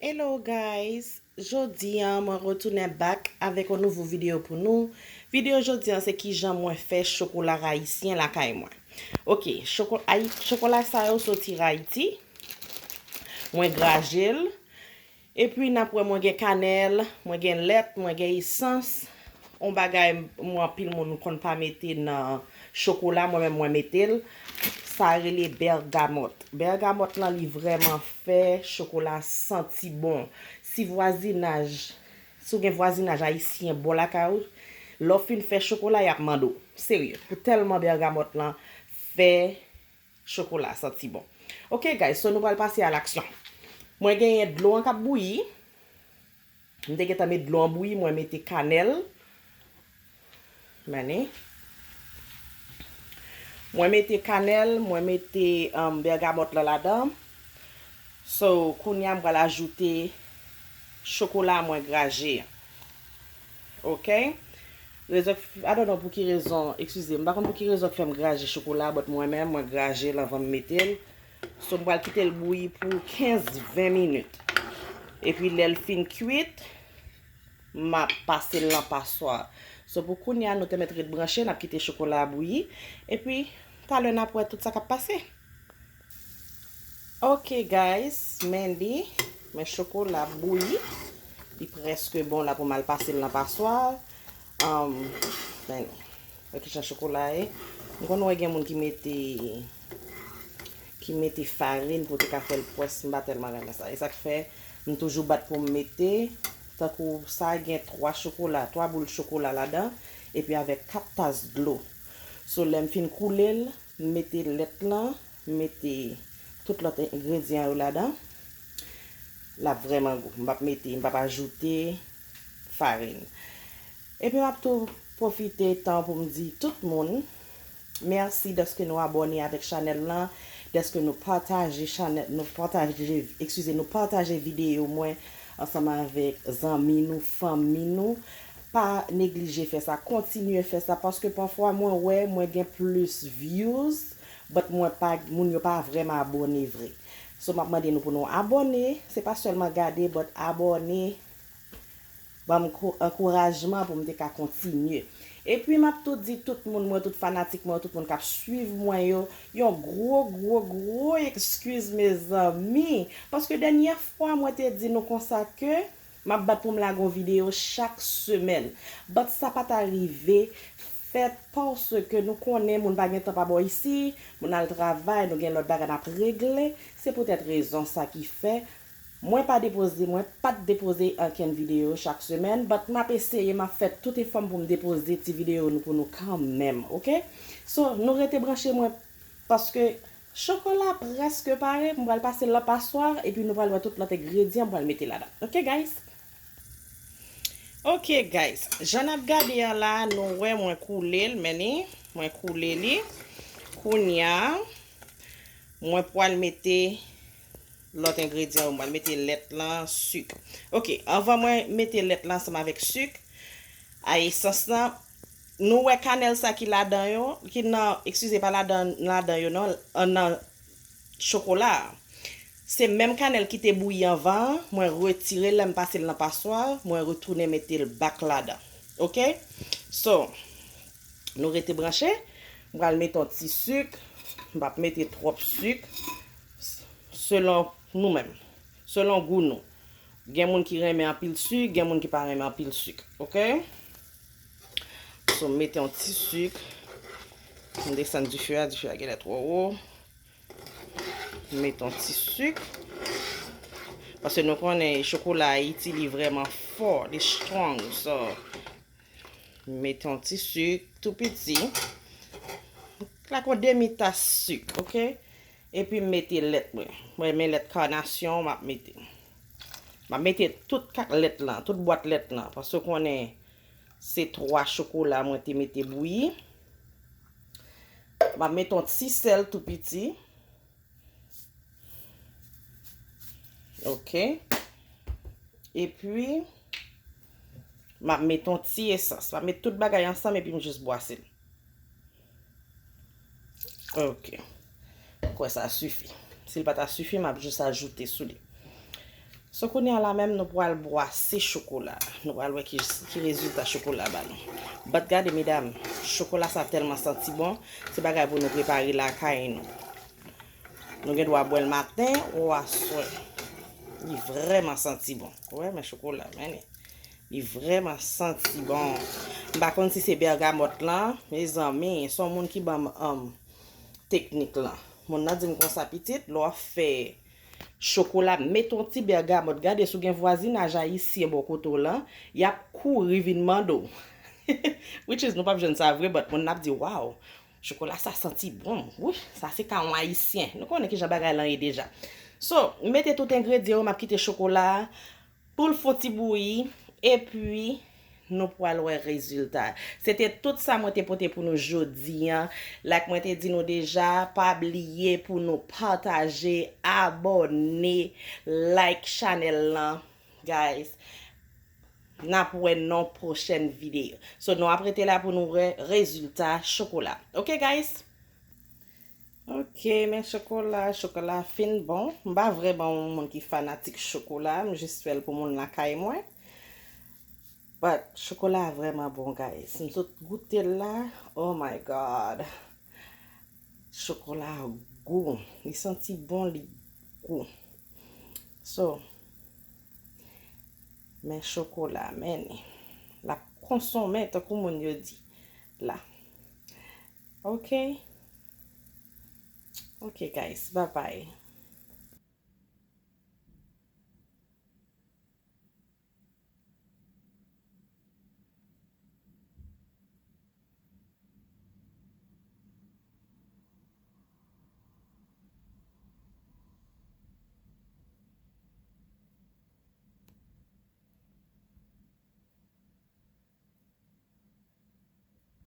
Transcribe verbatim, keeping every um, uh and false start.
Hello guys, jodi a mwen retounen back avèk yon nouvo videyo pou nou. Videyo jodi a se kijan mwen fè chokola ayisyen lakay mwen. Ok, choko, ay, chokola sa yo soti Ayiti. Mwen graje l. Epi n ap wè mwen gen kanèl, mwen gen lèt, mwen gen esans. On bagay mwen anpil moun konn pa mete nan chokola, mwen menm mwen mete l. Sa rele bègamòt. Bègamòt lan li vrèman fè chokola santi bon. Si vwazinaj, si w gen vwazinaj ayisyen bò lakay ou, lè w fin fè chokola, y ap mande w. Serye, pou tèlman bègamòt lan fè chokola santi bon. Ok guys, so nou pral pase a laksyon. Mwen genyen dlo an k ap bouyi. M te gentan met dlo an bouyi, mwen mete kanèl. Meni. Mwen mete kanèl, mwen mete um, bègamòt lan ladan. So, kounye a m pral ajoute chokola mwen graje. Ok? Rezon, I don't know pou ki rezon, eskize, m pa konn pou ki rezon k fè m graje chokola, but mwen menm, mwen graje l anvan m mete l. So, m pral kite l bouyi pou kenz ven minit. Epi lè l fin kwit, m ap pase l nan paswa. So, pou kounye a, nou te mèt ret branche, n ap kite chokola a bouyi. Epi, talè n ap wè tout sa k ap pase. Ok guys, men li, men chokola bouyi. Li prèske bon la pou m al pase l nan paswa. Um, men li. Wè kijan chokola ye. M konn wè gen moun ki mete ki mete farin pou te ka fè l pwès, m pa tèlman renmen sa. E sa k fè m toujou bat pou m mete, tankou sa gen twa chokola, twa boul chokola ladan, epi avèk kat tas dlo. So, lè m fin koule l, m mete lèt lan, m mete tout lòt engredyan yo ladan. L ap vrèman gou. M p ap mete, m p ap ajoute farin. Epi m ap tou pwofite tan pou m di tout moun mèsi dèske nou abòne avèk chanèl lan, dèske nou pataje chanèl, nou pataje, eskize, nou pataje videyo mwen ansanm avèk zanmi nou, fanmi nou. Pa neglije fè sa, kontinye fè sa, paske pafwa mwen wè mwen gen plis views, but mwen pa, moun yo pa vrèman abòne vre. So, m ap mande nou pou nou abòne, se pa sèlman gade, but abòne, ban m kou-, ankourajman pou m te ka kontinye. Epi, m ap tou di tout moun mwen, tout fanatik mwen, tout moun k ap swiv mwen yo, yon gwo, gwo, gwo ekskiz, mezanmi. Paske dènyè fwa, mwen te di nou konsa ke m ap bat pou m lage yon videyo chak semèn. But sa pa ta rive fèt paske nou konnen moun pa gen tan pa bò isi, moun al travay, nou gen lòt bagay n ap regle. Se poutèt rezon sa ki fè mwen pa depoze, mwen pa t depoze ankenn videyo chak semèn, but m ap eseye, m ap fè tout efò m pou m depoze ti videyo nou pou nou kanmenm, ok? So, nou rete branche mwen, paske chokola prèske pare, m pral pase l nan paswa, epi nou pral wè tout lòt engredyan m pral mete ladan. Ok, guys? Ok, guys, jan n ap gade an la, nou wè mwen koule l, men li, mwen koule li. Kounye a, mwen pral mete lòt engredyan yo, mwen mete lèt lan, sik. Ok, anvan mwen mete lèt lan ansanm avèk sik, a esans lan, nou wè kanèl sa ki ladan yo, ki nan, eskize, pa ladan, ladan yo non, an nan chokola a. Se menm kanèl ki te bouyi anvan an, mwen retire l, lè m pase l nan paswa, mwen retounen mete l back ladan. Ok? So, nou rete branche, m pral mete yon ti sik, m p ap mete twòp sik, selon nou menm, selon gou nou. Gen moun ki renmen anpil sik, gen moun ki pa renmen anpil sik, ok? So, m mete yon ti sik, m desann dife a, dife a genlè twò wo. M mete yon ti sik, paske nou konnen chokola Ayiti, li vrèman fò, li strong, so, m mete yon ti sik tou piti. Klak yon demi tas sik, ok? Epi m mete lèt mwen. Mwen renmen lèt kanasyon, m ap mete. M ap mete tout kak lèt lan, tout bwat lèt lan, paske w konnen se twa chokola mwen te mete bouyi. M ap mete yon ti sèl tou piti. Ok. Epi, m ap mete yon ti esans. M ap mete tout bagay ansanm epi m jis bwase l. Ok. M kwè sa sifi. Si l pa ta sifi, m ap jis ajoute sou li. So kounye a la menm nou pral bwase chokola. Nou pral wè ki, ki rezilta chokola ba nou. But gade medam, chokola sa tèlman santi bon, se bagay pou nou prepare lakay nou. Nou gen dwa bwè l maten ou aswè. Li vrèman santi bon. Ou wè men chokola, men li. Li vrèman santi bon. M pa konn si se bègamòt lan, mezanmi, se yon moun ki ban m um, teknik lan. Moun nan di m konsa pitit, lè w ap fè chokola, met yon ti bègamòt. Gade si w gen vwazinaj ayisyen bò kote w lan, y ap kouri vin mande w. Which is, nou p ap jwenn sa vre, but moun nan ap di, waw, chokola sa santi bon. Wi, sa se ka yon ayisyen. Nou konnen kijan bagay lan ye deja. So, m mete tout engredyan yo, m ap kite chokola a pou l fon ti bouyi, epi nou pral wè rezilta. Se te tout sa mwen te pote pou nou jodi an. Like mwen te di nou deja, pa bliye pou nou pataje, abòne, like chanèl lan, guys. N ap wè nan pwochèn videyo. So, nou ap rete la pou nou wè rezilta chokola. Ok, guys? Ok, men chokola, chokola fin bon. M pa vrèman yon moun ki fanatik chokola, m jis fè l pou moun lakay mwen. But chokola a vrèman bon, guys. M sot goute l la. Oh my God. Chokola a gou. Li santi bon, li gou. So, men chokola, men l ap konsonmen tankou moun yo di la. Ok? Ok, guys. Bye bye.